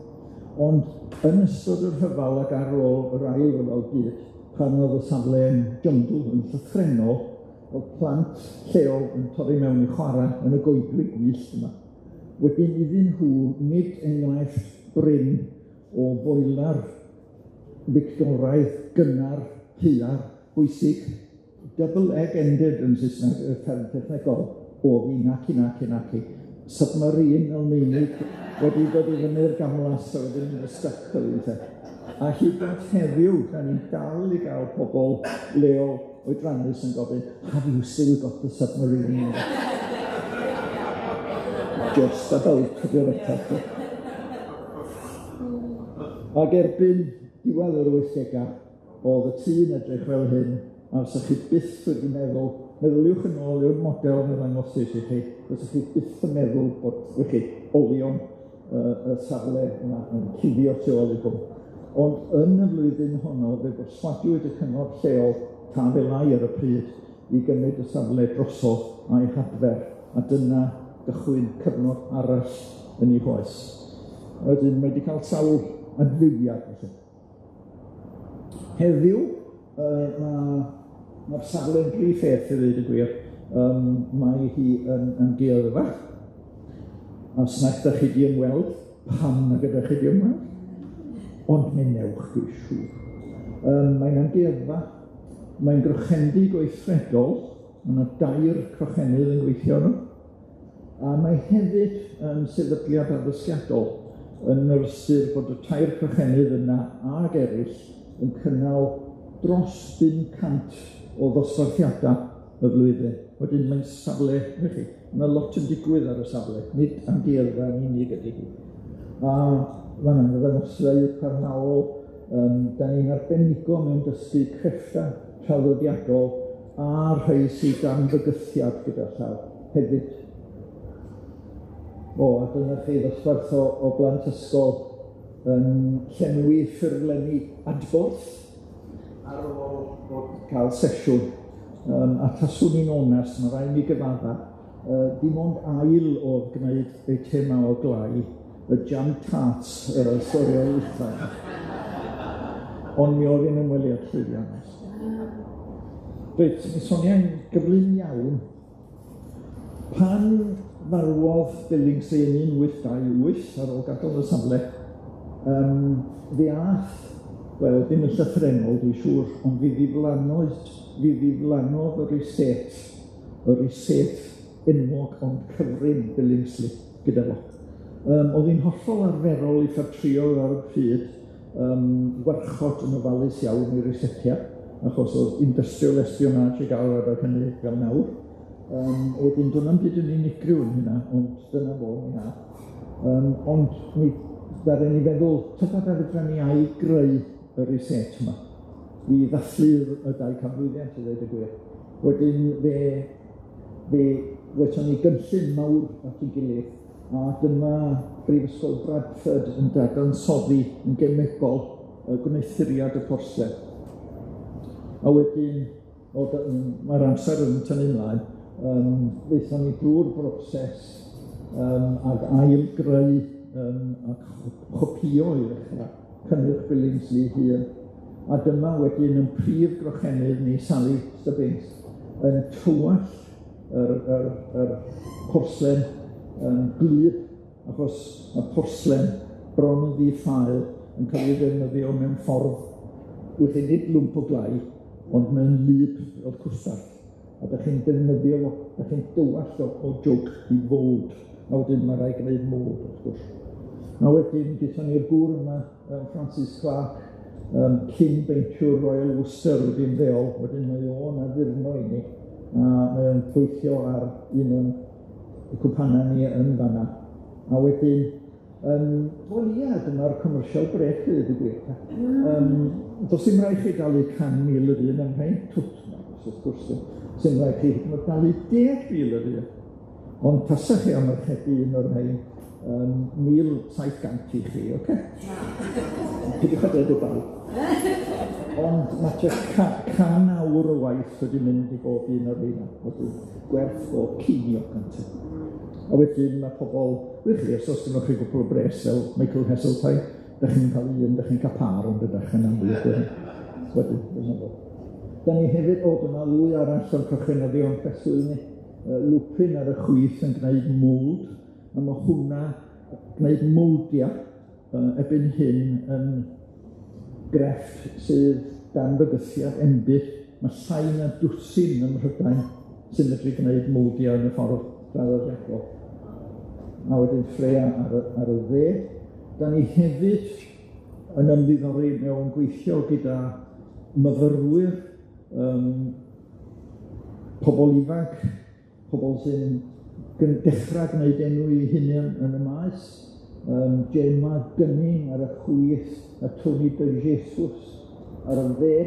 Ond yn ystod y rhyfal ac ar ôl yr ail ryfel byd, pan oedd y safle yn jyngl, yn llythrennol, oedd plant lleol yn torri mewn i chwarae yn y goedwig wyllt yma. Wedyn iddyn nhw, nid enghraifft brin o boiler Victoraidd gynnar, haear, bwysig, double egg-ended yn Saesneg, y term technegol, oedd hi naci, naci, naci. Submarine Almaenig wedi dod i fyny'r gamlas a wedyn yn y stuck fel un lle. A hyd at heddiw, 'dan ni'n dal i ga'l pobol leol oedrannus yn gofyn, have you still got the submarine? Just about ydi'r ateb. Ag erbyn diwedd yr wythdega, o'dd y tŷ'n edrych fel hyn, a fysach chi byth wedi meddwl, meddyliwch yn ôl i'r model na ddangosais i chi, fysach chi byth yn meddwl bod, chi, olion y safle yma yn cuddio tu ôl i hwn. Ond yn y flwyddyn honno, fe berswadiwyd y cyngor lleol Taf Elai ar y pryd i gymryd y safle drosodd a'i hadfer, a dyna gychwyn cyfnod arall yn ei hoes. Wedyn, mae wedi cael sawl adfywiad, felly. Heddiw, mae'r safle'n dri pheth i ddweud y gwir. Mae hi yn amgueddfa. Os nag 'dach chi 'di ymweld, pam nag ydach chi 'di ymweld? Ond mi newch, dwi'n siŵr. Mae'n amgueddfa, mae'n grochendy gweithredol, ma' 'na dair crochenydd yn gweithio yno, a mae hefyd yn sefydliad addysgiadol yn yr ystyr bod y tair crochenydd yna ag eraill yn cynnal dros 500 o ddosbarthiada y flwyddyn. Wedyn mae'n safle, chi, ma' lot yn digwydd ar y safle, nid amgueddfa yn unig ydi hi. A fan yna ddangosfeydd parhaol, 'dan ni'n arbenigo mewn dysgu crefftau traddodiadol a rhai sydd dan fygythiad gyda llaw hefyd. O, a dyna chi ddosbarth o blant ysgol yn llenwi ffurflenni adborth ar ôl bod cael sesiwn. A taswn i'n onest, ma' raid mi gyfadda, dim ond ail o'dd gwneud eitema o glai, y jam tarts yr sorial utha. Ond mi oedd hi'n ymweliad llwyddiannus. Reit, mi soniai'n gyflym iawn. Pan farwodd Billingsley yn 1828 ar ôl gadael y safle, fe ath, wel, dim yn llythrennol, dwi'n siŵr, ond fe ddiflannodd yr estate enwog ond cyfrin Billingsley gyda fo. Oedd hi'n hollol arferol i ffatrïoedd ar y pryd warchod yn ofalus iawn i'r rysetia, achos oedd industrial espionage i gael ar hynny fel nawr. Wedyn, doedd na'm byd yn unigryw yn hynna, ond dyna fo, mi na. Ond mi ddaru ni feddwl, tybed a fedra ni ail-greu y reset yma i ddathlu y 200 mlwyddiant i ddweud y gwir. Wedyn fe wethon ni gynllun mawr at ei gilydd, a dyma Brifysgol Bradford yn dadansoddi yn gemegol y gwneuthuriad y porslen. A wedyn, mae'r amser yn tynnu ymlaen, aethon ni drwy'r broses ag ail-greu a chopïo i ddechrau cynnyrch Billingsley hun. A dyma wedyn yn prif grochenydd ni, Sally Stubbings, yn tywallt yr porslen yn glir, achos y porslen bron yn ddi-ffael yn cael ei ddefnyddio mewn ffordd, wedyn nid lwmp o glai, ond mewn lyb o'r cwstard. A 'dach chi'n defnyddio fo, 'dach chi'n dywallt o jwg i fod, a wedyn ma' raid gwneud mold, wrth gwrs. A wedyn gaethon ni'r gŵr yma, Francis Clark, cyn beintiwr Royal Worcester wedi ymddeol, wedyn mae o'n addurno i ni, a mae o'n gweithio ar un o'n cwpanau ni yn fan'na. A wedyn, wel ia, dyma'r commercial break i ddweud y gwir. Does dim raid chi dalu 100,000 yr un am rhain, twt, wrth gwrs, sy'n rhaid chi hyd yn oed dalu 10,000 yr un. Ond tasach chi am archebu un o'r rhain, 1,700 i chi, oce? Peidiwch â dweud wrth bawb. Ond ma' tua 100 awr o waith wedi mynd i bob un o'r rheina, wedyn gwerth bob ceiniog ynte. A wedyn ma' pobol, wych chi, os oes gynnoch chi gwpwl o bres fel Michael Heseltine, 'dach chi'n cael un, 'dach chi'n cael par, ond ydych yn amlwg wedyn, dyna fo. Da ni hefyd, o, dyma ddwy arall o'r crochenyddion preswyl ni, Lupin ar y chwith yn gwneud mold, a ma' hwnna, gwneud moldia, erbyn hyn yn grefft sydd dan fygythiad enbyd. Mae llai na dwsin ym Mhrydain sy'n medru gwneud moldia yn y ffordd draddodiadol. A wedyn Freya ar y dde. Da ni hefyd yn ymddiddori mewn gweithio gyda myfyrwyr, pobol ifanc, pobol sy'n dechrau gwneud enw eu hunain yn y maes. Gemma Gunning ar y chwith, a Tony De Jesus ar y dde.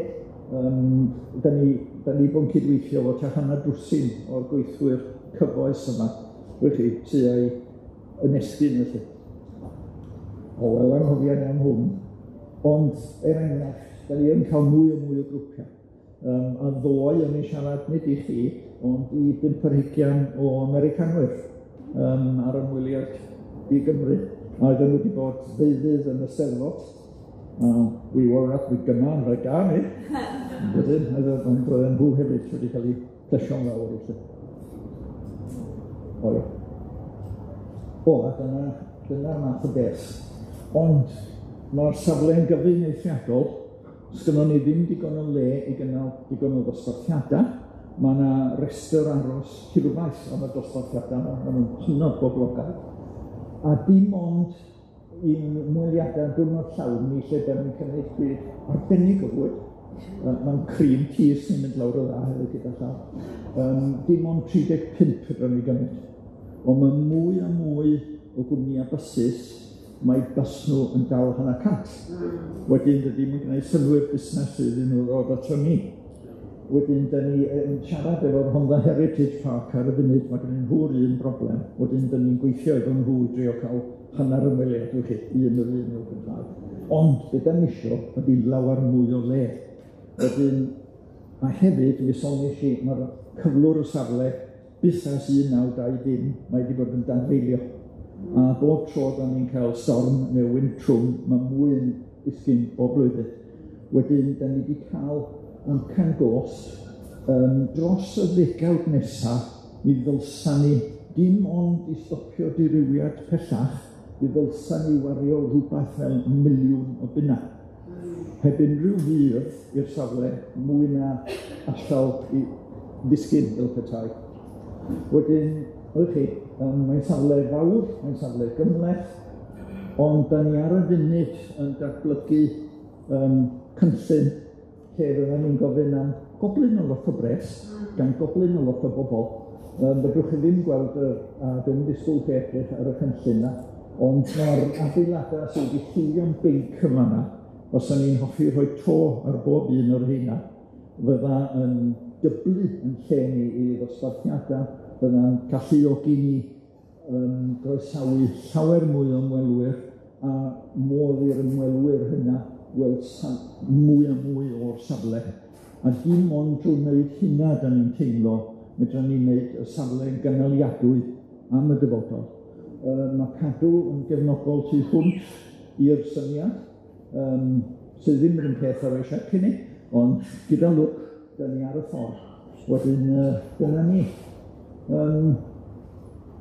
'Dan ni bod yn cydweithio efo tua hanner dwsin o'r gweithwyr cyfoes yma, felly tua'i ymestyn felly. O, wel, anghofian am hwn, ond er enghraifft, 'dan ni yn cael mwy a mwy o grwpia. A ddoe o'n i'n siarad nid i chi, ond i 25 o Americanwyr ar ymweliad i Gymru. A oedden nhw wedi bod ddeuddydd yn y Steddfod. We were at the Gymanfa Ganu. Wedyn, ond roedden nhw hefyd wedi cael eu plesio'n fawr felly. O ia. O, a dyna'r math o beth. Ond ma'r safle'n gyfyng eithriadol, sgynnon ni ddim digon o le i gynnal digon o ddosbarthiada. Ma' 'na restr aros hirfaith am y dosbarthiada 'ma, ma' nw'n hynod boblogaidd. A dim ond i'n ymweliada diwrnod llawn ni lle 'dan ni'n cynnig pryd arbennig o fwyd. Ma'n cream cheese yn mynd lawr y dda hefyd gyda llaw. Dim ond 35 fedran ni gymryd. Ond ma' mwy a mwy o gwmnïa bysus, mae bys nhw yn dal 150. Wedyn dydy ddim yn gwneud synnwyr busnes iddyn nhw ddod ato ni. Wedyn 'dan ni yn siarad efo'r Rhondda Heritage Park ar y funud, ma' gynnyn nhw'r un broblem. Wedyn 'dan ni'n gweithio efo nhw i drio cael hanner ymweliad, wch chi, un yr un o'r Gymraeg. Ond be' 'dan ni isio ydi lawer mwy o le. Wedyn, a hefyd, mi soniais i, ma'r cyflwr y safle busnes 1920, mae wedi bod yn dadfeilio. A bob tro 'dan ni'n cael storm neu wynt trwm, ma' mwy yn disgyn bob blwyddyn. Wedyn, 'dan ni wedi cael amcan gost dros y ddegawd nesa, mi ddylsan ni dim ond i stopio dirywiad pellach, mi ddylsan ni wario rhywbeth fel 1,000,000 o bunna. Heb unrhyw fudd i'r safle mwy na atal i ddisgyn fel petai. Wedyn, wch chi, mae'n safle fawr, mae'n safle gymhleth, ond 'dan ni ar y funud yn datblygu cynllun lle fyddan ni'n gofyn am goblyn o lot o bres, gan goblyn o lot o bobol. Fedrwch chi ddim gweld a dwi'm yn disgwyl chi edrych ar y cynllun 'na, ond ma'r adeilada sydd wedi lliwio'n binc yn fan'na, os o'n i'n hoffi rhoi to ar bob un o'r rheina, fydda yn dyblu yn lle ni i ddosbarthiada, fydda'n galluogi ni groesawu llawer mwy o ymwelwyr, a modd i'r ymwelwyr hynna weld mwy a mwy o'r safle. A dim ond drwy wneud hynna 'dan ni'n teimlo medran ni wneud y safle yn gynaliadwy am y dyfodol. Ma' Cadw yn gefnogol tu hwnt i'r syniad, sydd ddim yr un peth â roi siec i ni, ond gyda lwc, 'dan ni ar y ffordd. Wedyn, dyna ni.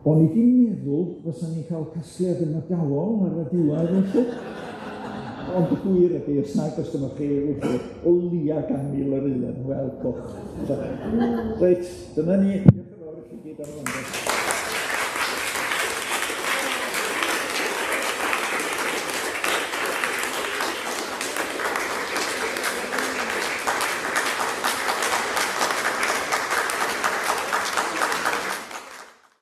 O'n i 'di meddwl fysan ni'n cael casgliad ymadawol ar y diwedd felly. Ond y gwir ydi, os nag oes gynnoch chi, o leia 100,000 yr un, wel, coch. Reit, dyna ni. Diolch yn fawr i chi gyd am wrando.